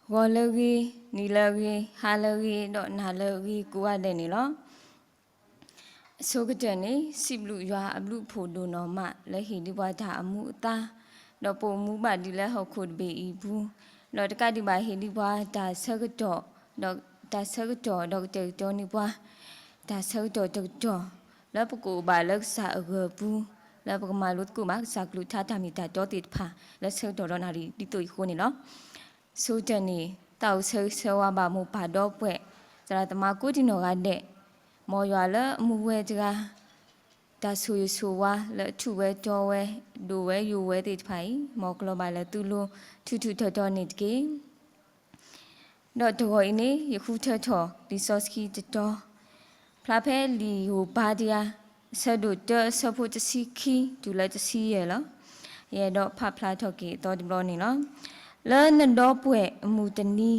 ဂီၤလၢအဂ့ၤ, နံၤလၢအဂ့ၤ, ဟါလၢအဂ့ၤ, ဒီးနၤလၢအဂ့ၤကိးဂၤဒဲးန့ၣ်လီၤ. အဆိကတၢၢ်န့ၣ် စံးဘျုးယွၤအဘျုးအဖှိၣ်ဒိၣ်နီၢ်မးလၢဟ့ၣ်ဒံးပှၤတၢ်အမူအသါ, ဒီးပိာ်မူဘၣ်ဒံးလၢဟီၣ်ခိၣ်တဘ့ၣ်အံၤအပူၤ, ဒီးတကးဒံးဘၣ်ဟ့ၣ်ဒံးပှၤတၢ်ဆၢကတီၢ်, ဒီးတၢ်ဆၢကတီၢ်ဒီးကတဲာ်ကတီၤန့ၢ်ပှၤ တၢ်ဆၢကတီၢ်တကတီၢ် လၢပကအိၣ်ဘၣ်လၢကစၢ်အဂၢၤအပူၤ, လၢပကမၤလိသကိးဘၣ်ကစၢ်ကလုၢ်ကထါတၢ်မ့ၢ်တၢ်တီသ့ၣ်တဖၣ် လၢဆၢကတီၢ်ဒီးနၣ်ရံၣ်ဒ်သိးအံၤအဃိန့ၣ်လီၤ. ဆိကတၢၢ်န့ၣ် သးအိၣ်ဆၢဂ့ၤဆၢဝါဘၣ်မိၢ်ပၢ်ဒီပုၢ်ဝဲၢ် သရၣ်သမါကိးဒံနီၢ်ဂၤဒဲး, မ်ယွၤလၢအမူဝဲတဂၤ တၢ်ဆိၣ်ဂ့ၤဆိၣ်ဝါလၢအထူၣ်ဝဲတီဝဲ ဒိၣ်ဝဲယိာ်ဝဲသ့ၣ်တဖၣ်အံၤ မ်ကလီၤဘၣ်လၢသုလိၤ ထူးထူးတီၤတီၤန့ၣ်တက့ၢ်. ဒီးတဂီၤအံၤန့ၣ် ယဃုထၢထီၣ်လံာ်စီဆှံတတီၤ, ဖျါဖဲလံာ်ယိၤဘါဒံယါ အဆၢဒိၣ်တၢ အဆၢဖိတဆံခံတုၤလၢတဆံယဲၢ်လီၤ. ယအဲၣ်ဒိးဖးဖျါထီၣ်က့ၤအသီတဘျီန့ၣ်လီၤ. လၢနဒီပုၢ်ဝဲၢ်အမုၢ်တနံၤ,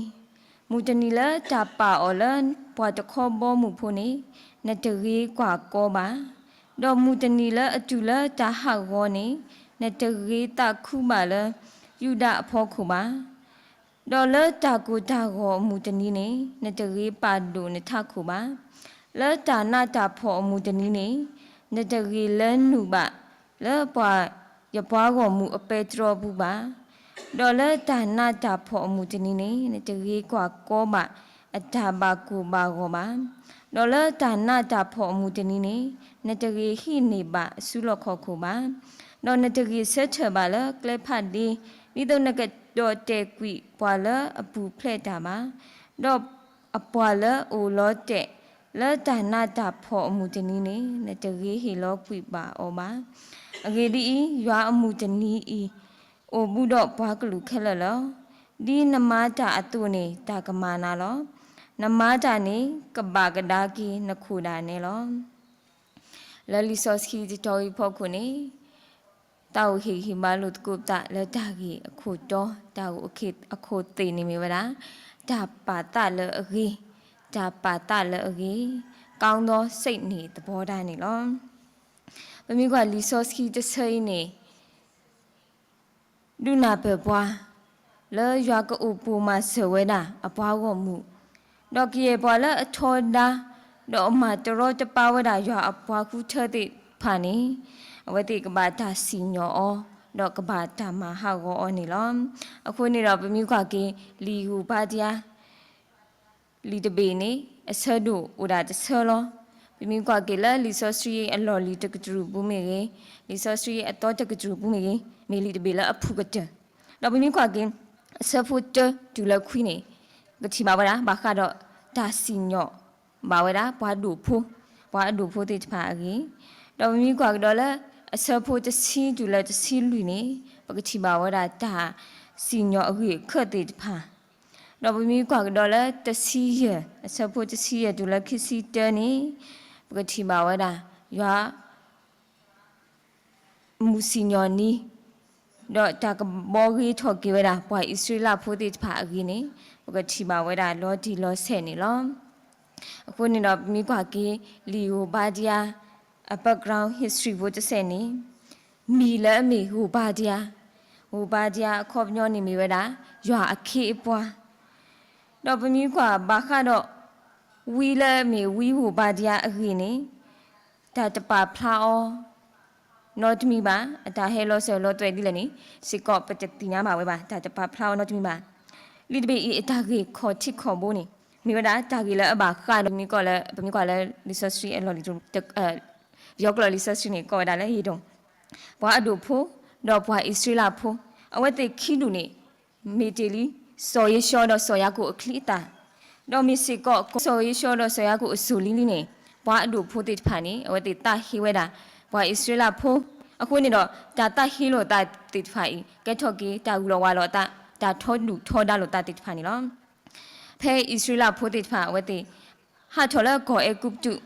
မုၢ်တနံၤလၢတၢ်ပာ်အီၤလၢပှၤတခီဘီမုၢ်ဖိန့ၣ် နတဂ့ၤကွၢ်ကီဘၣ်, ဒီးမုၢ်တနံၤလၢအတုၤလၢတၢ်ဟးဂီၤန့ၣ် နတဂ့ၤသးခုဘၣ်လၢယူဒၤအဖီခိၣ်ဘၣ်. ဒီးလၢတၢ်ကိၢ်တၢ်ဂီၤအမုၢ်တနံၤန့ၣ် နတဂ့ၤပာ်ဒိၣ်နထးခိၣ်ဘၣ်. လၢတၢ်နးတၢ်ဖှီၣ်အမုၢ်တနံၤန့ၣ် နတဂ့ၤလၢနုာ်ဘၣ်လၢပှၤယပှၤဂီၢ်မုၢ်အပဲတြီအပူၤဘၣ်. ဒီးလၢတၢ်နးတၢ်ဖှီၣ်အမုၢ်တနံၤန့ၣ် နတဂ့ၤကွၢ်ကီဘၣ်အတၢ်ဘၣ်ကိၢ်ဘၣ်ဂီၤဘၣ်. ဒီးလၢတၢ်နးတၢ်ဖှီၣ်အမုၢ်တနံၤန့ၣ် နတဂ့ၤဟံးန့ၢ်ဘၣ်အစုလီၢ်ခီၣ်ခိၣ်ဘၣ်. ဒီးနတဂ့ၤဆၢထၢၣ်ဘၣ်လၢကျဲဖးဒ့ ဒ်သိးနကဒီၣ်တဲာ်ကွံာ်ပှၤလၢအပူၤဖျဲးတၢ်ဘၣ်. ဒီးအပှၤလၢအအိၣ်လီၤတဲာ်လၢတၢ်နးတၢ်ဖှီၣ်အမုၢ်တနံၤန့ၣ် နတဂ့ၤဟ့ၣ်လီၤကွံာ်ဘၣ်အီၤဘၣ်. အဂ့ၢ်ဒ်အံၤ, ယွၤအမုၢ်တနံၤအံၤ အိၣ်ဘူးဒီးပှၤကလုာ်ခဲလၢာ်လီၤ. ဒ်နမၤတၢ်အသိးန့ၣ် တၢ်ကမၤနၤလီၤ. နမၤတၢ်န့ၣ် ကဘၣ်ကဒါက့ၤနခိၣ်ဒၣ်နဲလီၤ. လၢလံာ်စီဆှံတတီၤအံၤအဖီခိၣ်န့ၣ် သးအိၣ်ဟ့ၣ်ဂံၢ်ဟ့ၣ်ဘါလိာ်သကိးပသးလၢတၢ်ဂ့ၢ်အခိၣ်တီ, တၢ်ဂ့ၢ်အခိၣ်သ့ၣ်န့ၣ်မ့ၢ်ဝဲဒၣ် တၢ်ပာ်သးလၢအဂ့ၤ, တၢ်ပာ်သးလၢအဂ့ၤ, ကောင်းသောစိတ်န့ၣ်သဘောထားန့ၣ်လီၤ. ပမ့ၢ်ကွၢ်လံာ်စီဆှံတဆၢအံၤန့ၣ် ဒုးနၢ်ပၢၢ်ပှၤ လၢယွၤကအိၣ်ပိာ်မၤစၢၤဝဲဒၣ်အပှၤဂီၢ်မုၢ်, ဒီးကယဲၢ်ပှၤလၢအထီဒါ, ဒီးအမၤတရီတပါဝဲဒၣ်ယွၤအပှၤဃုထၢသ့ၣ်တဖၣ်န့ၣ်, အဝဲသ့ၣ်ကဘၣ်တၢ်စံၣ်ညီၣ်အီၤ, ဒီးကဘၣ်တၢ်မၤဟးဂီၤအီၤန့ၣ်လီၤ. အဃိန့ၣ်ဒီးပမ့ၢ်ကွၢ်က့ၤ လံာ်ယိၤဘါဒံယါ လံာ်တဘ့ၣ်န့ၣ် အဆၢဒိၣ်အိၣ်ဒၣ်တဆၢလီၤ. ပမ့ၢ်ကွၢ်က့ၤလၢလံာ်စီဆှံအလီၢ်လံၤတကတြူၢ်ပူၤမ့ၢ်ဂ့ၤ, လံာ်စီဆှံအသီတကတြူၢ်ပူၤမ့ၢ်ဂ့ၤ, မ့ၢ်လံာ်တဘ့ၣ်လၢအဖုၣ်ကတၢၢ်, ဒီးပမ့ၢ်ကွၢ်က့ၤ အဆၢဖိတၢတုၤလၢခွံန့ၣ် ပကထံၣ်ဘၣ်ဝဲဒၣ် ဘၣ်ဃးဒီးတၢ်စံၣ်ညီၣ်ဘၣ်ဝဲဒၣ် ပှၤဒိၣ်ဖိ, ပှၤအဒိၣ်ဖိသ့ၣ်တဖၣ်အဂ့ၢ်, ဒီးပမ့ၢ်ကွၢ်ကဒီးလၢ အဆၢဖိတဆံတုၤလၢတဆံလွံၢ်န့ၣ် ပကထံၣ်ဘၣ်ဝဲဒၣ်တၢ်စံၣ်ညီၣ်အဂ့ၢ်အခၢၣ်သ့ၣ်တဖၣ်, ဒီးပမ့ၢ်ကွၢ်ကဒီးလၢတဆံယဲၢ်, အဆၢဖိတဆံယဲၢ်တုၤလၢခံဆံတၢန့ၣ် ပကထံၣ်ဘၣ်ဝဲဒၣ် ယွၤ မုၢ်စံၣ်ညီၣ်နံၤ, ဒီးတၢ်ကဘှီဂ့ၤထီၣ်က့ၤဝဲဒၣ် ပှၤအံၣ်စရ့လးဖိသ့ၣ်တဖၣ်အဂ့ၢ်န့ၣ် ပကထံၣ်ဘၣ်ဝဲဒၣ်လီၤတံၢ်လီၤဆဲးန့ၣ်လီၤ. အဃိန့ၣ်ဒီးပမ့ၢ်ကွၢ်က့ၤ လံာ်ယိၤဘါဒံယါ အ background history ဖိတစဲးန့ၣ် မံၤလၢအမ့ၢ်ယိၤဘါဒံယါ, ယိၤဘါဒံယါအခီပညီန့ၣ်မ့ၢ်ဝဲဒၣ် ယွၤအခ့အပှၤ ဒီးပမ့ၢ်ကွၢ်ဘၣ်ဃးဒီး ဝံလၢအမ့ၢ်ဝံယိၤဘါဒံယါအဂ့ၢ်န့ၣ် တၢ်တပာ်ဖျါအီၤ နီတမံၤဘၣ်. အတၢ်ဟဲလီၤစၢၤလီၤသွဲၣ်ဒ်လဲၣ်န့ၣ် စ့ၢ်ကီးပတသ့ၣ်ညါဘၣ်ဝဲဘၣ်, တၢ်တပာ်ဖျါအီၤနီတမံၤဘၣ်. လံာ်တဘ့ၣ်အံၤအတၢ်ဂ့ၢ်ခီၣ်ထံးခီၣ်ဘိန့ၣ် မ့ၢ်ဝဲဒၣ်တၢ်ဂ့ၢ်လၢအဘၣ်ဃးဒီး မ့ၢ်ကီးလၢ ပမ့ၢ်ကွၢ်လၢလံာ်စီဆှံအလီၢ်လံၤ ပယီၤကျိာ်လံာ်စီဆှံန့ၣ် ကိးဝဲဒၣ်လၢ Edom ပှၤအဒိၣ်ဖိ ဒီးပှၤအံၣ်စရ့လးဖိ အဝဲသ့ၣ်ခံဒူၣ်န့ၣ် မ့ၢ်တ့ၢ်လံ စီၤယ့ၡီၤဒီးစီၤယၤကိာ်အချံအသၣ်, ဒီးမ့ၢ်စ့ၢ်ကီး စီၤယ့ၡီၤဒီးစီၤယၤကိာ်အစိၤလံလံန့ၣ် ပှၤအဒိၣ်ဖိသ့ၣ်တဖၣ်န့ၣ် အဝဲသ့ၣ်သးဟ့ဝဲဒၣ် ပှၤအံၣ်စရ့လးဖိ, အဃိန့ၣ်ဒီး တၢ်သးဟ့လိာ်သးသ့ၣ်တဖၣ်အံၤ ကဲထီၣ်က့ၤ တၢ်ဂုာ်လီၤဝးလီၤသး တၢ်ထီဒူၣ်ထီဒါလိာ်သးသ့ၣ်တဖၣ်န့ၣ်လီၤ. ဖဲအံၣ်စရ့လးဖိသ့ၣ်တဖၣ် အဝဲသ့ၣ် ဟးထီၣ်လၢကီၢ်အဲၤကူပတူး,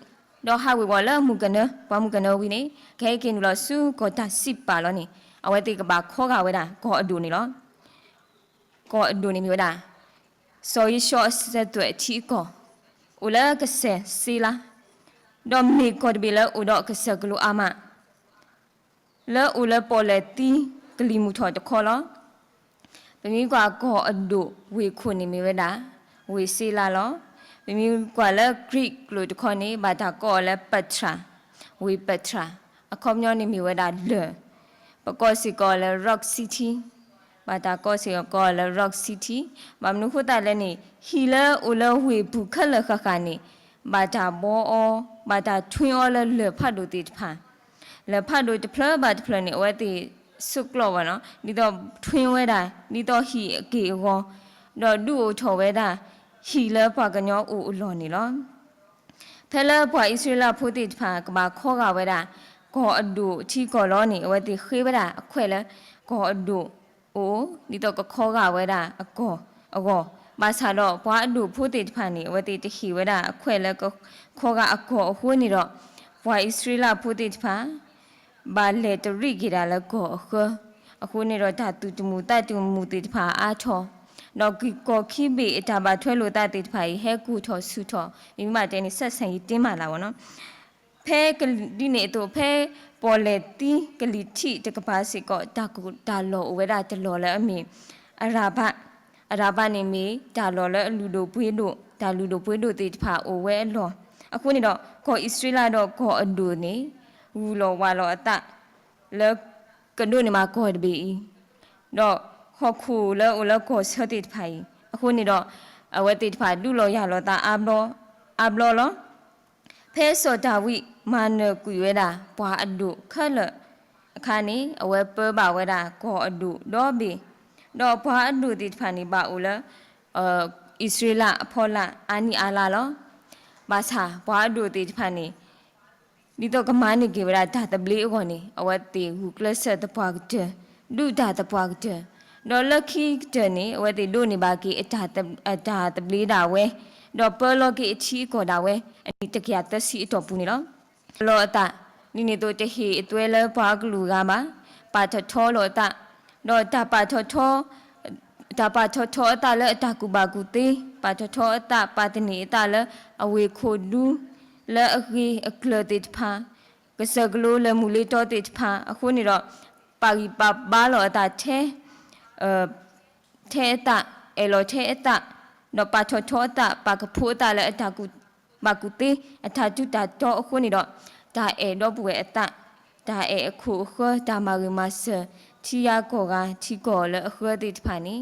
ဒီးဟးဝ့ၤဝီၤလၢမုၣ်ကနၢ, ပှၤမုၣ်ကနၢဝံၤန့ၣ် ကဟဲက့ၤနုာ်လီၤဆူကီၢ်တၢ်စံးပာ်လီၤန့ၣ် အဝဲသ့ၣ်ကဘၣ်ခီဂာ်ဝဲဒၣ် ကီၢ်အဒိၣ်န့ၣ်လီၤ. ကီၢ်အဒိၣ်န့ၣ်မ့ၢ်ဝဲဒၣ် စီၤယ့ၡီၤအစၢၤသွဲၣ်အထံအကီၢ်, အိၣ်လၢကစၢၢ်စ့လါ, ဒီးမ့ၢ်ကီၢ်တဘ့ၣ်လၢအိၣ်ဒီးကစၢၢ်ကလိအါမး လၢအိၣ်လၢပီၣ်လဲၣ်သံကလံၤမုၢ်ထီၣ်တခီလီၤ. ပမ့ၢ်ကွၢ်ကီၢ်အဒိၣ်ဝ့ၢ်ခိၣ်န့ၣ်မ့ၢ်ဝဲဒၣ် ဝ့ၢ်စ့လးလီၤ. ပမ့ၢ်ကွၢ်လၢ Greek ကျိာ်တခီန့ၣ် ဘၣ်တၢ်ကိးအီၤလၢ Petra, ဝ့ၢ် Petra, အခီပညီန့ၣ်မ့ၢ်ဝဲဒၣ်လၢၢ်, ပကိးစ့ၢ်ကီးလၢ Rock City, ဘၣ်တၢ်ကိးစ့ၢ်ကီးလၢ Rock City, ဘၣ်မနုၤအဃိသတးလဲၣ်န့ၣ် ဟံၣ်လၢအိၣ်လၢဝ့ၢ်ပူၤခဲလၢာ်ဃၣ်ဃၣ်န့ၣ် ဘၣ်တၢ်ဘှီအီၤ, ဘၣ်တၢ်ထွ့အီၤလၢလၢၢ်ဖးဒိၣ်သ့ၣ်တဖၣ် လၢၢ်ဖးဒိၣ်တဖျၢၣ်ဘၣ်တဖျၢၣ်န့ၣ် အဝဲသ့ၣ်ဆိးကျီၣ်ဝဲနီၤ, ဒ်သိးထွ့ဝဲဒၣ် ဒ်သိးဟံၣ်အက့ၢ်အဂီၤ, ဒီးဒုးအိၣ်ထီၣ်ဝဲဒၣ် ဟံၣ်လၢပှၤကညီအိၣ်အလီၢ်န့ၣ်လီၤ. ဖဲလၢပှၤအံၣ်စရ့လးဖိသ့ၣ်တဖၣ် ကဘၣ်ခီဂာ်ဝဲဒၣ် ကီၢ်အဒိၣ်ထံကီၢ်လီၤန့ၣ် အဝဲသ့ၣ်ဃ့ဝဲဒၣ်အခွဲးလၢ ကီၢ်အဒိၣ်အိၣ်, ဒ်သိးကခီဂာ်ဝဲဒၣ်အကီၢ်အဂီၢ်, ဘၣ်ဆၣ်ဒီးပှၤအဒိၣ်ဖိသ့ၣ်တဖၣ်န့ၣ် အဝဲသ့ၣ်တဟ့ၣ်ဝဲဒၣ်အခွဲးလၢကခီဂာ်အကီၢ်အဃိန့ၣ်ဒီး ပှၤအံၣ်စရ့လးဖိသ့ၣ်တဖၣ် ဘၣ်လဲၤတရံးက့ၤဒၣ်လၢကီၢ်အဃၢ, အဃိန့ၣ်ဒီး တၢ်သူၣ်တမုာ်သးတမုာ်သ့ၣ်တဖၣ်အါထီၣ်, ဒီးကီၢ်ခံဘ့ၣ်အတၢ်ဘၣ်ထွဲလိာ်သးသ့ၣ်တဖၣ်အံၤ ဟဲကိၢ်ထီၣ်ဆူၣ်ထီၣ်, မ့ၢ်မးတဲန့ၣ် ဆက်ဆံရေးတင်းမားလၢၤဝဲနီၤ. ဖဲကဒ်န့ၣ်အသိး ဖဲပီၣ်လဲၣ်သံကလံၤထံးတကပၤစ့ၢ်ကီး တၢ်ကိၢ်တၢ်လီၢ်အိၣ်ဝဲဒၣ်တလီၢ်လၢအမ့ၢ် အရၤဘး, အရၤဘးန့ၣ်မ့ၢ်တၢ်လီၢ်လၢအလုၢ်ဒိၣ်ပှ့ၤဒိၣ်, တၢ်လုၢ်ဒိၣ်ပှ့ၤဒိၣ်သ့ၣ်တဖၣ်အိၣ်ဝဲအလီၢ်, အဃိန့ၣ်ဒီး ကီၢ်အံၣ်စရ့လးဒီးကီၢ်အဒိၣ်န့ၣ် ဂုၢ်လီၤဝးလီၤအသး လၢကဒိးန့ၢ်ဘၣ်ကီၢ်တဘ့ၣ်အံၤ, ဒီးဟီၣ်ခိၣ်လၢအိၣ်လၢကီၢ်ဆၢသ့ၣ်တဖၣ်အံၤ, အဃိန့ၣ်ဒီး အဝဲသ့ၣ်တဖၣ်ဒုးလီၤယၢ်လီၤသးအါဘျီလီၤ. ဖဲစီၤဒၤဝံးမၤနၢၤကွံာ်ဝဲဒၣ် ပှၤအဒိၣ်ခဲလၢာ်အခါန့ၣ် အဝဲပၢဘၣ်ဝဲဒၣ်ကီၢ်အဒိၣ်ဒီဘ့ၣ်, ဒီးပှၤအဒိၣ်သ့ၣ်တဖၣ်န့ၣ် ဘၣ်အိၣ်လၢ အံၣ်စရ့လးအဖီလာ်အါနံၣ်အါလါလီၤ. ဘၣ်ဆၣ်ပှၤအဒိၣ်သ့ၣ်တဖၣ်န့ၣ် ဒ်သိးကမၤန့ၢ်က့ၤဝဲဒၣ်တၢ်သဘျ့အဂီၢ်န့ၣ် အဝဲသ့ၣ်ဂုာ်ကျဲးစၢးသပှၢ်ကတၢၢ်, ဒုးတၢ်သပှၢ်ကတၢၢ်, ဒီးလၢခံကတၢၢ်န့ၣ် အဝဲသ့ၣ်ဒိးန့ၢ်ဘၣ်က့ၤ အတၢ်သဘျ့ဒၣ်ဝဲ, ဒီးပၢလီၤက့ၤအထံအကီၢ်ဒၣ်ဝဲ အနံၣ်တကယၤသၢဆံအတီၢ်ပူၤန့ၣ်လီၤ. လီၤအသး, ဒ်န့ၣ်အသိးတဟ့ၣ်အသွဲလၢပှၤကလုာ်ဂၤဘၣ်, ပာ်ထီၣ်ထီလီၤအသး, ဒီးတၢ်ပာ်ထီၣ်ထီ တၢ်ပာ်ထီၣ်ထီအသးလၢအတၢ်ကူၣ်ဘၣ်ကူၣ်သ့, ပာ်ထီၣ်ထီအသး ပာ်သန့ၤအသးလၢအဝ့ၢ်ခိၣ်ဒူ လၢအဂ့ၤအကျၢၤသ့ၣ်တဖၣ်, ကစၢၢ်ကလိလၢမုၢ်လ့တီသ့ၣ်တဖၣ်, အဃိန့ၣ်ဒီး ပာ်ဂံၢ်ပာ်ဘါလီၤအသးထဲ ထဲအသး, အဲၣ်လီၤထဲအသး, ဒီးပာ်ထီၣ်ထီအသး ပာ်ကဖိအသးလၢအတၢ်ကူၣ်ဘၣ်ကူၣ်သ့ အတၢ်ထူးတၢ်တီအဃိန့ၣ်ဒီး တၢ်အဲၣ်ဒီပုၢ်ဝဲၢ်အသး, တၢ်အဲၣ်အခိၣ်အဃၢ တၢ်မၤဂ့ၤမၤစၢၤ ထံဂၤကီၢ်ဂၤ ထံကီၢ်လၢအဃၢသ့ၣ်တဖၣ်န့ၣ်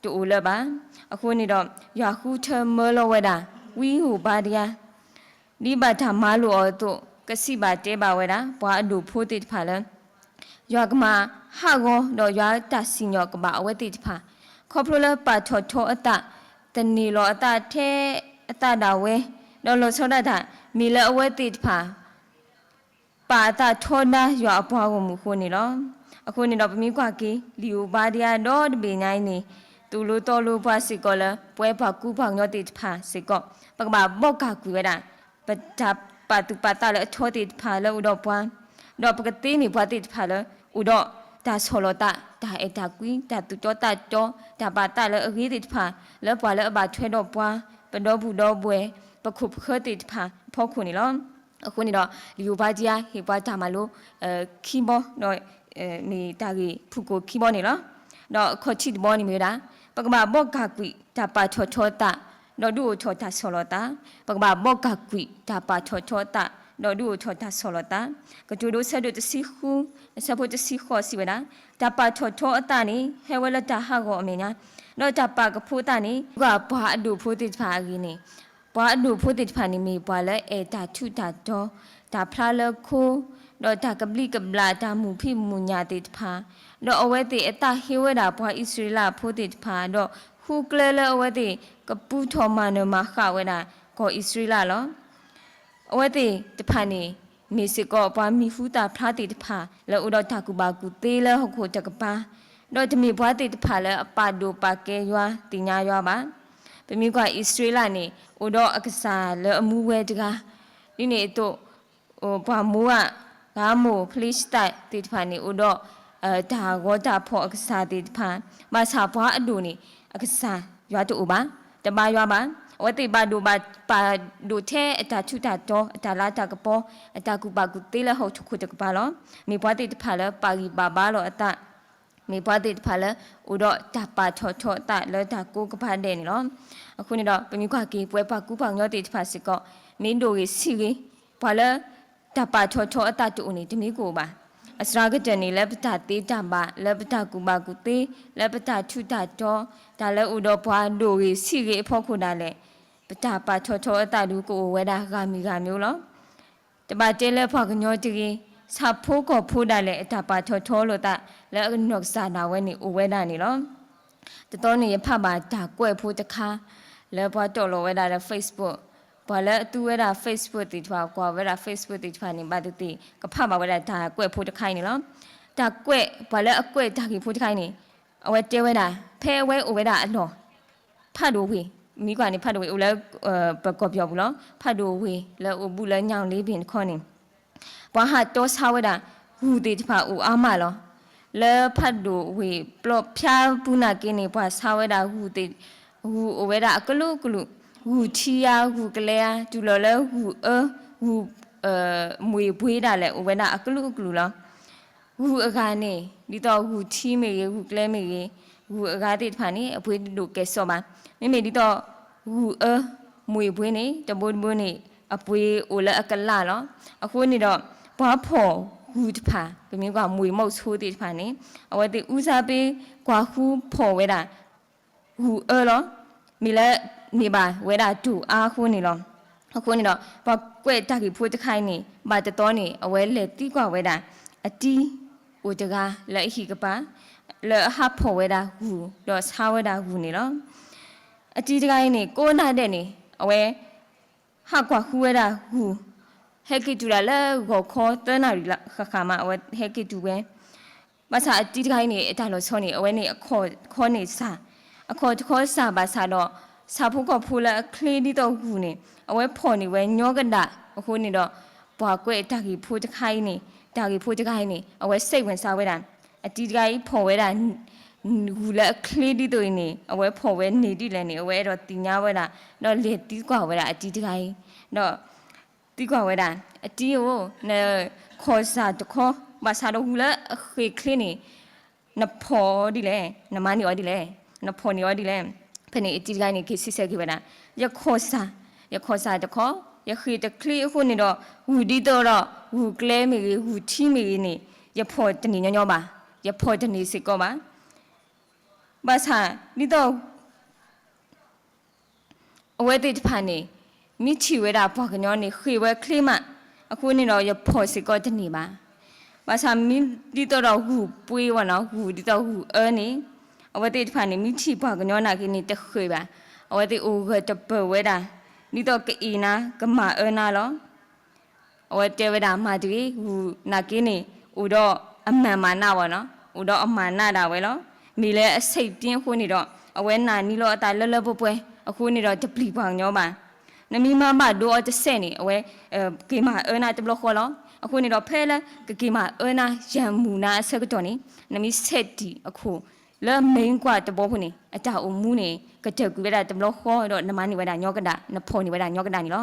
တအိၣ်လၢၤဘၣ်. အဃိန့ၣ်ဒီး ယွၤဃုထၢမၢလီၤဝဲဒၣ် ဝံဧိၤဘါဒယါ ဒ်ဘၣ်တၢ်မၤလိာ်အီၤအသိး ကစံးဘၣ်တဲဘၣ်ဝဲဒၣ် ပှၤအဒိၣ်ဖိသ့ၣ်တဖၣ်လၢ ယွၤကမၤဟးဂီၤ ဒီးယွၤတၢ်စံၣ်ညီၣ်ကဘၣ်အဝဲသ့ၣ်တဖၣ်, ခီဖျိလၢပာ်ထီၣ်ထီအသး, သန့ၤလီၤအသးထဲအသးဒၣ်ဝဲ, ဒီးလီၤဆီဒၣ်တၢ် မ့ၢ်လၢအဝဲသ့ၣ်တဖၣ် ပာ်အသးထီဒါယွၤအပှၤဂီၢ်မုၢ်အဃိန့ၣ်လီၤ. အဃိန့ၣ်ဒီးပမ့ၢ်ကွၢ်က့ၤ လံာ်ဧိၤဘါဒယါဒီတဘ့ၣ်ညါအံၤန့ၣ် သိၣ်လိသီလိပှၤစ့ၢ်ကီးလၢ ပဝဲပှၤကူပှၤကညီသ့ၣ်တဖၣ်စ့ၢ်ကီး ပကဘၣ်ဘီၣ်ကၢ်ကွံာ်ဝဲဒၣ် ပတၢ်ပာ်သူၣ်ပာ်သးလၢအထီသ့ၣ်တဖၣ်လၢအိၣ်ဒီးပှၤ, ဒီးပကသ့န့ၢ်ပှၤသ့ၣ်တဖၣ်လၢ အိၣ်ဒီးတၢ်ဆီၣ်လီၤသး, တၢ်အဲၣ်တၢ်ကွံ, တၢ်သူၣ်တီသးတီ, တၢ်ပာ်သးလၢအဂ့ၤသ့ၣ်တဖၣ် လၢပှၤလၢအဘၣ်ထွဲဒီးပှၤ, ပဒီပုၢ်ဒီဝဲၢ်, ပခိၣ်ပဃၢၤသ့ၣ်တဖၣ်အဖီခိၣ်န့ၣ်လီၤ. အဃိန့ၣ်ဒီး လံာ်ဧိၤဘါဒယါဟ့ၣ်ပှၤတၢ်မၤလိခံဘီ, ဒီးမ့ၢ်တၢ်ဂ့ၢ်ဖုၣ်ကိာ်ခံဘီန့ၣ်လီၤ. ဒီးအခီၣ်ထံးတဘီန့ၣ်မ့ၢ်ဝဲဒၣ် ပကဘၣ်ဘီၣ်ကၢ်ကွံာ်တၢ်ပာ်ထီၣ်ထီသး, ဒီးဒုးအိၣ်ထီၣ်တၢ်ဆီၣ်လီၤသး, ပကဘၣ်ဘီၣ်ကၢ်ကွံာ်တၢ်ပာ်ထီၣ်ထီသး, ဒီးဒုးအိၣ်ထီၣ်တၢ်ဆီၣ်လီၤသး. ကတိၤဒိဆၢဒိၣ်တဆံဃု, အဆၢဖိတဆံဃိးစံးဝဲဒၣ်, တၢ်ပာ်ထီၣ်ထီအသးန့ၣ် ဟဲဝဲလၢတၢ်ဟးဂီၤအမဲာ်ညါ, ဒီးတၢ်ပာ်ကဖိအသးန့ၣ် ကွၢ်ပှၤအဒိၣ်ဖိသ့ၣ်တဖၣ်အဂ့ၢ်န့ၣ် ပှၤအဒိၣ်ဖိသ့ၣ်တဖၣ်န့ၣ်မ့ၢ်ပှၤလၢအဲၣ်တၢ်ထူးတၢ်တီၤ, တၢ်ဖျါလၢခိ, ဒီးတၢ်ကဘျံးကဘျၣ်တၢ်မုာ်ဖံးမုာ်ညၣ်သ့ၣ်တဖၣ်, ဒီးအဝဲသ့ၣ်အသးဟ့ဝဲဒၣ်ပှၤအံၣ်စရ့လးဖိသ့ၣ်တဖၣ်, ဒီးဃုကျဲလၢအဝဲသ့ၣ်ကပူထီၣ်မၤနၢၤမၤဃၣ်ဝဲဒၣ် ကီၢ်အံၣ်စရ့လးလီၤ. အဝဲသ့ၣ်တဖၣ်န့ၣ် မ့ၢ်စ့ၢ်ကီးပှၤမံၤဟူသၣ်ဖျါသ့ၣ်တဖၣ် လၢအိၣ်ဒီးတၢ်ကူၣ်ဘၣ်ကူၣ်သ့လၢဟီၣ်ခိၣ်တကပၤ, ဒီးတမ့ၢ်ပှၤသ့ၣ်တဖၣ်လၢအပာ်ဒိၣ်ပာ်ကဲယွၤ သ့ၣ်ညါယွၤဘၣ်. ပမ့ၢ်ကွၢ်အံၣ်စရ့လးန့ၣ် အိၣ်ဒီးအကစၢ်လၢအမူဝဲတဂၤ, ဒ်န့ၣ်အသိး ပှၤမိၤဧၣ်, အၤမိၣ်, ဖလ့ၡသဲသ့ၣ်တဖၣ်န့ၣ် အိၣ်ဒီး တၢ်ဂီၤတၢ်ဖီၣ်အကစၢ်သ့ၣ်တဖၣ်, ဘၣ်ဆၣ်ပှၤအဒိၣ်န့ၣ် အကစၢ်ယွၤတအိၣ်ဘၣ်, တဘါယွၤဘၣ်. အဝဲသ့ၣ်ဘၣ်ဒိၣ်ဘၣ်ပာ်ဒိၣ်ထဲအတၢ်ထူးတၢ်တီၤ, အတၢ်လၤတၢ်ကပီၤ, အတၢ်ကူၣ်ဘၣ်ကူၣ်သ့လၢဟီၣ်ခိၣ်တကပၤလီၤ. မ့ၢ်ပှၤသ့ၣ်တဖၣ်လၢပာ်ဂံၢ်ပာ်ဘါလီၤအသး မ့ၢ်ပှၤသ့ၣ်တဖၣ်လၢ အိၣ်ဒီးတၢ်ပာ်ထီၣ်ထီအသးလၢတၢ်ကိးကပၤဒဲးန့ၣ်လီၤ. အဃိန့ၣ်ဒီး ပမ့ၢ်ကွၢ်က့ၤ ပဝဲပှၤကူပှၤကညီသ့ၣ်တဖၣ်စ့ၢ်ကီး မ့ၢ်ဒိၣ်ဂ့ၤဆံးဂ့ၤ ပှၤလၢတၢ်ပာ်ထီၣ်ထီအသးတအိၣ်န့ၣ် တမ့ၢ်ကအိၣ်ဘၣ်. အစှၤကတၢၢ်န့ၣ် လၢပတၢ်သ့တၢ်ဘၣ်, လၢပတၢ်ကူၣ်ဘၣ်ကူၣ်သ့, လၢပတၢ်ထူးတၢ်တီၤ, တၢ်လၢအိၣ်ဒီးပှၤဒိၣ်ဂ့ၤဆံးဂ့ၤအဖီခိၣ်ဒၣ်လဲာ် ပတၢ်ပာ်ထီၣ်ထီအသးဒုးကအိၣ်ဝဲဒၣ်ဂၤမံၤဂၤမံၤလီၤ. တဘၣ်တဲလၢပှၤကညီတဂ့ၤ, ဆၣ်ဖိကီၢ်ဖိဒၣ်လဲာ်အတၢ်ပာ်ထီၣ်ထီလိာ်သး လၢအနီၢ်ကစၢ်ဒၣ်ဝဲန့ၣ်အိၣ်ဝဲဒၣ်န့ၣ်လီၤ. တသီန့ၣ်ယဖးဘၣ်တၢ်ကွဲးဖိတခါ လၢပှၤတီၣ်လီၤဝဲဒၣ်လၢ Facebook, ပှၤလၢအသူဝဲဒၣ် Facebook သ့ၣ်တဖၣ် ကွၢ်ဝဲဒၣ် Facebook သ့ၣ်တဖၣ်န့ၣ် ဘၣ်သ့ၣ်သ့ၣ် ကဖးဘၣ်ဝဲဒၣ်တၢ်ကွဲးဖိတခါအံၤန့ၣ်လီၤ. တၢ်ကွဲး ပှၤလၢအကွဲးတၢ်ဂ့ၢ်ဖိတခါအံၤန့ၣ် အဝဲတဲဝဲဒၣ် ဖဲအဝဲအိၣ်ဝဲဒၣ်အလီၢ် ဖးဒိၣ်ဝ့ၢ်, မ့ၢ်ကွၢ်န့ၣ် ဖးဒိၣ်ဝ့ၢ်အိၣ်လၢ ပကီၢ်ပယီၤပူၤလီၤ. ဖးဒိၣ်ဝ့ၢ်လၢအိၣ်ဘူးလၢညၣ်လ့ဘ့ၣ်တခီန့ၣ် ပှၤဟးတီဆါဝဲဒၣ် ဂူၢ်သ့ၣ်တဖၣ်အိၣ်အါမးလီၤ. လၢဖးဒိၣ်ဝ့ၢ်ပျီဖၠါပူၤနာ်က့န့ၣ် ပှၤဆါဝဲဒၣ်ဂူၢ်သ့ၣ်, ဂူၢ်အိၣ်ဝဲဒၣ်အကလုာ်ကလုာ်, ဂူၢ်ထံဧါ, ဂူၢ်ကျဲဧါ, တုၤလီၤလၢဂူၢ်အၢ, ဂူၢ် မှ့ၢ်ဘှ့ဒၣ်လဲာ် အိၣ်ဝဲဒၣ်အကလုာ်ကလုာ်လီၤ. ဂူၢ်အဂၤန့ၣ် ဒ်သိးဂူၢ်ထံမ့ၢ်ဂ့ၤ, ဂူၢ်ကျဲမ့ၢ်ဂ့ၤ, ဂူၢ်အဂၤသ့ၣ်တဖၣ်န့ၣ် အပှ့ၤတဒိၣ်ကဲၣ်ဆိးဘၣ်. မ့မ့ၢ်ဒ်သိး ဂူၢ်အၢ, မှ့ၢ်ဘှ့န့ၣ် တဘိတဘိန့ၣ် အပှ့ၤအိၣ်လၢအကလၢ်လီၤ. အဃိန့ၣ်ဒီး ပှၤဖီၣ်ဂူၢ်တဖၣ် ပမ့ၢ်ကွၢ် မှ့ၢ်မီၣ်ဆိသ့ၣ်တဖၣ်န့ၣ် အဝဲသ့ၣ်အူစၢ်ပ့ကွၢ်ဃုဖီၣ်ဝဲဒၣ် ဂူၢ်အၢလီၤ. မ့ၢ်လၢ န့ၢ်ဘၣ်ဝဲဒၣ်တိၢ်အါအဃိန့ၣ်လီၤ. အဃိန့ၣ်ဒီး ပှၤကွဲးတၢ်ဂ့ၢ်ဖိတခါအံၤန့ၣ် ဘၣ်တသီန့ၣ် အဝဲလဲၤသံကွၢ်ဝဲဒၣ် အတံၤအိၣ်တဂၤလၢအဟံၣ်ကပၤ လၢအဟးဖီၣ်ဝဲဒၣ်ဂူၢ် ဒီးဆါဝဲဒၣ်ဂူၢ်န့ၣ်လီၤ. အတံၤတဂၤအံၤန့ၣ် ကိးနၤဒဲးန့ၣ် အဝဲ ဟးကွၢ်ဃုဝဲဒၣ်ဂူၢ်, ဟဲက့ၤတုၤဒၣ်လၢဂီၤခီသၢနၣ်ရံၣ်လၢဃၣ်ဃၣ်မး အဝဲဟဲက့ၤတုၤဝဲ ဘၣ်ဆၣ်အတံၤတဂၤအံၤန့ၣ် အတၢ်လီၤဆီန့ၣ် အဝဲန့ၣ်အခီၣ်တခီန့ၣ်စှၤ, အခီၣ်တခီစှၤဘၣ်ဆၣ်ဒီး ဆၣ်ဖိကီၢ်ဖိလၢအချ့ဒ်သိးဂူၢ်န့ၣ် အဝဲဖီၣ်န့ၢ်ဝဲညီကဒၣ်အဃိန့ၣ်ဒီး ပှၤကွဲးတၢ်ဂ့ၢ်ဖိတခါအံၤန့ၣ် တၢ်ဂ့ၢ်ဖိတဂၤအံၤန့ၣ် အဝဲစံးဝဲစၢ်ဝဲဒၣ် အတံၤတဂၤအံၤဖီၣ်ဝဲဒၣ် ဂူၢ်လၢအချ့ဒ်သိးအံၤန့ၣ် အဝဲဖီၣ်ဝဲန့ၢ်ဒ်လဲၣ်န့ၣ် အဝဲအဲၣ်ဒိးသ့ၣ်ညါဝဲဒၣ် ဒီးလဲၤသံကွၢ်ဝဲဒၣ်အတံၤတဂၤအံၤ, ဒီး သံကွၢ်ဝဲဒၣ် အတံၤဧၢ, နခီၣ်စၢ်တခီ ဘၣ်ဆၣ်ဒီးဂူၢ်လၢအဃ့ၢ်ချ့န့ၣ် နဖီၣ်အီၤဒ်လဲၣ်, နမၤန့ၢ်အီၤဒ်လဲၣ်, နဖီၣ်န့ၢ်အီၤဒ်လဲၣ်. ဖဲန့ၣ်အတံၤတဂၤန့ၣ် က့ၤစံးဆၢက့ၤဝဲဒၣ် ယခီၣ်စၢ်, ယခီၣ်စၢ်တခီ ယဃ့ၢ်တချ့အဃိန့ၣ်ဒီး ဂူၢ်ဒ်သိးဒီး ဂူၢ်ကျဲမ့ၢ်ဂ့ၤ ဂူၢ်ထံမ့ၢ်ဂ့ၤန့ၣ် ယဖီၣ်တန့ၢ်ညီညီဘၣ်, ယဖီၣ်တန့ၢ်စ့ၢ်ကီးဘၣ်. ဘၣ်ဆၣ်ဒ်သိး အဝဲသ့ၣ်တဖၣ်န့ၣ် မ့ၢ်ထံၣ်ဝဲဒၣ်ပှၤကညီန့ၣ် ဃ့ၢ်ဝဲချ့မး, အဃိန့ၣ်ဒီး ယဖီၣ်စ့ၢ်ကီးတန့ၢ်ဘၣ်. ဘၣ်ဆၣ်မ့ၢ်ဒ်သိးဒီးဂူၢ်ပှ့ၤဝဲနီၤ, ဂူၢ်ဒ်သိးဂူၢ်အၢန့ၣ် အဝဲသ့ၣ်တဖၣ်န့ၣ် မ့ၢ်ထံၣ်ပှၤကညီနာ်က့န့ၣ် တဃ့ၢ်ဘၣ်. အဝဲသ့ၣ်အိၣ်ဂၢၢ်တပၢၢ်ဝဲဒၣ် ဒ်သိးကအ့ၣ်နၤ ကမၤအၢနၤလီၤ. အဝဲတဲဝဲဒၣ် မၤတဂ့ၤ, ဂူၢ်နာ်က့န့ၣ် အိၣ်ဒီးအမၤမၤနးဝဲနီၤ, အိၣ်ဒီးအမၤနးဒၣ်ဝဲလီၤ. မ့ၢ်လၢအဆံးပျ့အဃိန့ၣ်ဒီး အဝဲနာ်န့ၢ်လီၤအသးလၢလၢပှဲၤပှဲၤ, အဃိန့ၣ်ဒီးတပျံၤပှၤကညီဘၣ်. နမ့ၢ်မၤဘၣ်ဒိအီၤတစဲးန့ၣ် အဝဲ က့ၤမၤအၢနၤတဘျီဃီလီၤ. အဃိန့ၣ်ဒီး ဖဲလၢကက့ၤမၤအၢနၤ ယၤမူၤနၤအဆၢကတီၢ်န့ၣ် နမ့ၢ်ဆဲးတံၢ်အခိၣ်လၢမ့ၢ်ကွၢ်တဘီဖိန့ၣ် အတၢ်အိၣ်မူန့ၣ် ကတၢၢ်ကွံာ်ဝဲဒၣ်တဘျီဃီဒီး နမၤန့ၢ်ဝဲဒၣ်ညီကဒၣ်, နဖီၣ်န့ၢ်ဝဲဒၣ်ညီကဒၣ်န့ၣ်လီၤ.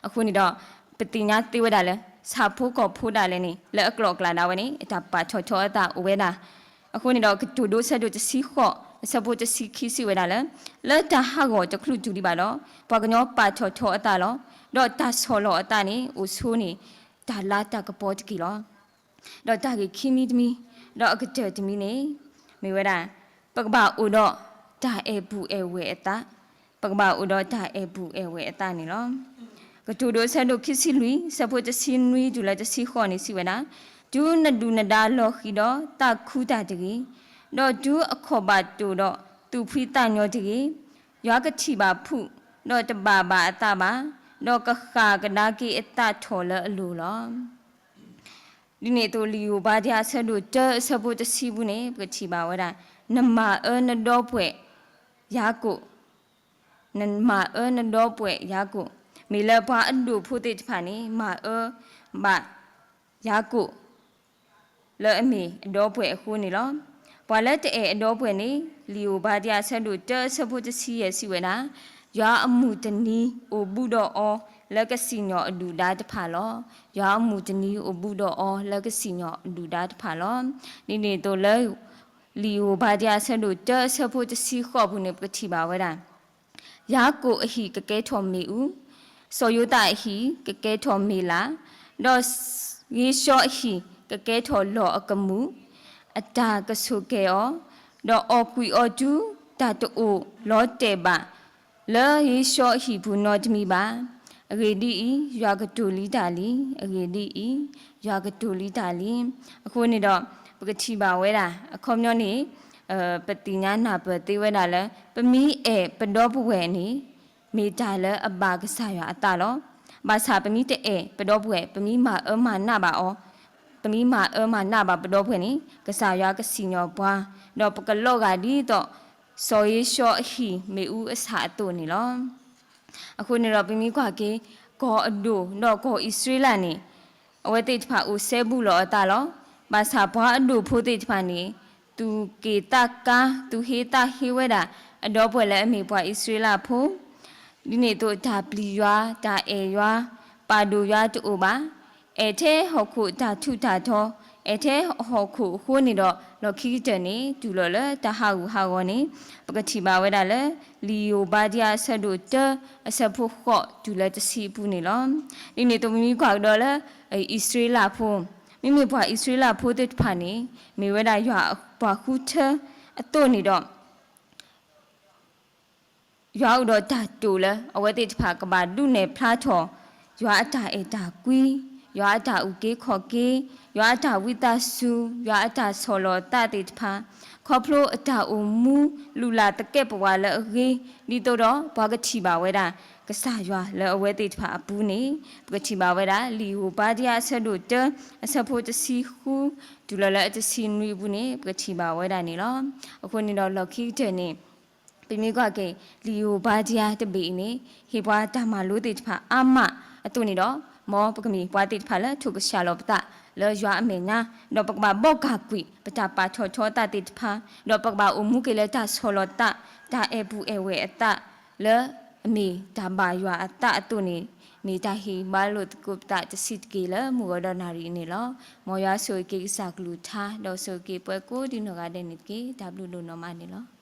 အဃိန့ၣ်ဒီး ပသ့ၣ်ညါသ့ဝဲဒၣ်လၢ ဆၣ်ဖိကီၢ်ဖိဒၣ်လဲာ်န့ၣ် လၢအကျိာ်အကျဲဒၣ်ဝဲန့ၣ် အတၢ်ပာ်ထီၣ်ထီအသးအိၣ်ဝဲဒၣ်. အဃိန့ၣ်ဒီး ကတိၤဒိဆၢဒိၣ်တဆံဃိး အဆၢဖိတဆံခံစံးဝဲဒၣ်လၢ လၢတၢ်ဟးဂီၤတချုးတုၤဒံးဘၣ်ဒီး ပှၤကညီပာ်ထီၣ်ထီအသးလီၤ. ဒီးတၢ်ဆီၣ်လီၤအသးန့ၣ် အိၣ်ဆိန့ၣ် တၢ်လၤတၢ်ကပီၤတက့ၢ်လီၤ. ဒီးတၢ်ဂ့ၢ်ခံမံၤတမံၤ, ဒီးအကတၢၢ်တမံၤန့ၣ် မ့ၢ်ဝဲဒၣ် ပကဘၣ်အိၣ်ဒီးတၢ်အဲၣ်ပုၢ်အဲၣ်ဝဲၢ်အသး, ပကဘၣ်အိၣ်ဒီးတၢ်အဲၣ်ပုၢ်အဲၣ်ဝဲၢ်အသးန့ၣ်လီၤ. ကတိၤဒိဆၢဒိၣ်ခံဆံလွံၢ် ဆၢဖိတဆံနွံတုၤလၢတဆံဃိးန့ၣ်စံးဝဲဒၣ်, တုၤနဒုၣ်နဒါလီၤဃံၤဒီးသးခုတၢ်တဂ့ၤ, ဒီးတုၤအခီၣ်ဘၣ်တိာ်ဒီးသူၣ်ဖှံသးညီတဂ့ၤ, ယွၤကထံၣ်ဘၣ်ဖုး, ဒီးတဘၣ်ဘၣ်အသးဘၣ်, ဒီးကဃၣ်ကဒါက့ၤအသးထီၣ်လၢအလိၤလီၤ. ဒ်န့ၣ်အသိး လံာ်ဧိၤဘါဒံအဆၢဒိၣ်တၢ အဆၢဖိတဆံပူၤန့ၣ် ပကထံၣ်ဘၣ်ဝဲဒၣ် နမၤအၢနဒီပုၢ်ဝဲၢ်ယၤကိာ်, နမၤအၢနဒီပုၢ်ဝဲၢ်ယၤကိာ်, မ့ၢ်လၢပှၤအဒိၣ်ဖိသ့ၣ်တဖၣ်န့ၣ် မၤအၢဘၣ်ယၤကိာ် လၢအမ့ၢ်အဒီပုၢ်ဝဲၢ်အဃိန့ၣ်လီၤ. ပှၤလၢတအဲၣ်အဒီပုၢ်ဝဲၢ်န့ၣ် လံာ်ဧိၤဘါဒံအဆၢဒိၣ်တၢ အဆၢဖိတဆံယဲၢ်စံးဝဲဒၣ်, ယွၤအမုၢ်တနံၤအိၣ်ဘူးဒီးအီၤလၢကစံၣ်ညီၣ်အဒုၣ်ဒါတဖၣ်လီၤ. ယွၤအမုၢ်တနံၤအိၣ်ဘူးဒီးအီၤလၢကစံၣ်ညီၣ်အဒုၣ်ဒါတဖၣ်လီၤ. ဒ်န့ၣ်အသိးလၢ လံာ်ဧိၤဘါဒံယၤအဆၢဒိၣ်တၢအဆၢဖိတဆံဃိးပူၤန့ၣ် ပကထံၣ်ဘၣ်ဝဲဒၣ် ယၤကိာ်အဟံၣ်ကကဲထီၣ်မ့ၣ်အူ, စီၤယိၤသးအဟံၣ်ကကဲထီၣ်မ့ၢ်လး, ဒီးဂ့ၤၡီအဟံၣ်ကကဲထီၣ်လီၢ်အကမူၣ်, အတၢ်ကဆိၣ်ကဲၤအီၤ, ဒီးအီၣ်ကွံာ်အီၤတုၤတၢ်တအိၣ်လီၤတဲာ်ဘၣ် လၢဂ့ၤၡီအဟံၣ်ပူၤနီတမံၤဘၣ်. အဂ့ၢ်ဒ်အံၤ, ယွၤကတိၤလံတၢ်လံ. အဂ့ၢ်ဒ်အံၤ, ယွၤကတိၤလံတၢ်လံ. အဃိန့ၣ်ဒီး ပကထံၣ်ဘၣ်ဝဲဒၣ် အခီပညီန့ၣ် ပသ့ၣ်ညါနၢ်ပၢၢ်သ့ဝဲဒၣ်လၢ ပမ့ၢ်အဲၣ်ပဒီပုၢ်ဝဲၢ်န့ၣ် မ့ၢ်တၢ်လၢအဘၣ်ကစၢ်ယွၤအသးလီၤ. ဘၣ်ဆၣ်ပမ့ၢ်တအဲၣ်ပဒီပုၢ်ဝဲၢ်, ပမ့ၢ်မၤအၢမၤနးဘၣ်အီၤ, ပမ့ၢ်မၤအၢမၤနးဘၣ်ပဒီပုၢ်ဝဲၢ်န့ၣ် ကစၢ်ယွၤကစံၣ်ညီၣ်ပှၤ, ဒီးပကလီၤဂာ်ဒ်သိး စီၤယ့ၡီအဟံၣ်မ့ၣ်အူအဆၣ်အသိးန့ၣ်လီၤ. အဃိန့ၣ်ဒီး ပမ့ၢ်ကွၢ်က့ၤ ကီၢ်အဒိၣ်ဒီးကီၢ်အံၣ်စရ့လးန့ၣ် အဝဲသ့ၣ်တဖၣ်အိၣ်စဲဘူးလီၤအသးလီၤ. ဘၣ်ဆၣ်ပှၤအဒိၣ်ဖိသ့ၣ်တဖၣ်န့ၣ် သူၣ်က့ၣ်သးကါ သူၣ်ဟ့သးဟ့ဝဲဒၣ် အဒီပုၢ်ဝဲၢ်လၢအမ့ၢ်ပှၤအံၣ်စရ့လးဖိ ဒ်န့ၣ်အသိး တၢ်ပျံၤယွၤ, တၢ်အဲၣ်ယွၤ, ပာ်ဒိၣ်ယွၤတအိၣ်ဘၣ်. အဲၣ်ထဲဟီၣ်ခိၣ်တၢ်ထူးတၢ်တီၤ, အဲၣ်ထဲဟီၣ်ခိၣ်အဃိန့ၣ်ဒီး လီၢ်ခံကတၢၢ်န့ၣ် တုၤလီၤလၢတၢ်ဟးဂူာ်ဟးဂီၤန့ၣ် ပကထံၣ်ဘၣ်ဝဲဒၣ်လၢ လံာ်ဧိၤဘါဒံယၤအဆၢဒိၣ်တၢ အဆၢဖိဃိးတုၤလၢတဆံအပူၤန့ၣ်လီၤ. ဒ်န့ၣ်အသိး ပမ့ၢ်ကွၢ်ကဒီးလၢ အံၣ်စရ့လးဖိ, မ့မ့ၢ်ပှၤအံၣ်စရ့လးဖိသ့ၣ်တဖၣ်န့ၣ် မ့ၢ်ဝဲဒၣ်ယွၤအပှၤဃုထၢအသိးန့ၣ်ဒီး ယွၤအိၣ်ဒီးတၢ်တိာ်လၢ အဝဲသ့ၣ်တဖၣ်ကဘၣ်ဒုးနဲၣ်ဖျါထီၣ် ယွၤအတၢ်အဲၣ်တၢ်ကွံ, ယွၤအတၢ်အုၣ်က့ၤခီၣ်က့ၤ, ယွၤအတၢ်ဝံသးစူၤ, ယွၤအတၢ်ဆီၣ်လီၤသးသ့ၣ်တဖၣ်, ခီဖျိအတၢ်အိၣ်မူလုၢ်လၢ်သကဲးပဝးလၢအဂ့ၤ, ဒ်သိးဒီးပှၤကထံၣ်ဘၣ်ဝဲဒၣ် ကစၢ်ယွၤလၢအဝဲသ့ၣ်တဖၣ်အပူၤန့ၣ် ပကထံၣ်ဘၣ်ဝဲဒၣ် လံာ်ဧိၤဘါဒံယၤအဆၢဒိၣ်တၢ အဆၢဖိတဆံဃု တုၤလီၤလၢအတဆံနွံအပူၤန့ၣ် ပကထံၣ်ဘၣ်ဝဲဒၣ်န့ၣ်လီၤ. အဃိန့ၣ်ဒီးလီၢ်ခံကတၢၢ်န့ၣ် ပမ့ၢ်ကွၢ်က့ၤ လံာ်ဧိၤဘါဒံယၤတဘ့ၣ်အံၤန့ၣ် ဟ့ၣ်ပှၤတၢ်မၤလိသ့ၣ်တဖၣ်အါမးအသိးန့ၣ်ဒီး မ်ပကမ့ၢ်ပှၤသ့ၣ်တဖၣ်လၢထိၣ်ကဆှၣ်လီၤပသးလၢယွၤအမဲာ်ညါ, ဒီးပကဘၣ်ဘီၣ်ကၢ်ကွံာ် ပတၢ်ပာ်ထီၣ်ထီအသးသ့ၣ်တဖၣ်, ဒီးပကဘၣ်အိၣ်မူက့ၤလၢတၢ်ဆီၣ်လီၤသး, တၢ်အဲၣ်ပူၤအဲၣ်ဝဲၢ်အသး လၢအမ့ၢ်တၢ်ဘၣ်ယွၤအသးအသိးန့ၣ် မ့ၢ်တၢ်ဟ့ၣ်ဘါလိာ်သကိးပသးတဆံးတက့ၢ်လၢမုၢ်ဂီၤဒီးနၣ်ရံၣ်အံၤန့ၣ်လီၤ. မ်ယွၤဆိၣ်ဂ့ၤက့ၤကစၢ်ကလုၢ်ကထါ ဒီးဆိၣ်ဂ့ၤက့ၤပှၤကိးဒံနီၢ်ဂၤဒဲးန့ၣ်တက့ၢ်. တၢ်ဘျုးဒိၣ်နီၢ်မးန့ၣ်လီၤ.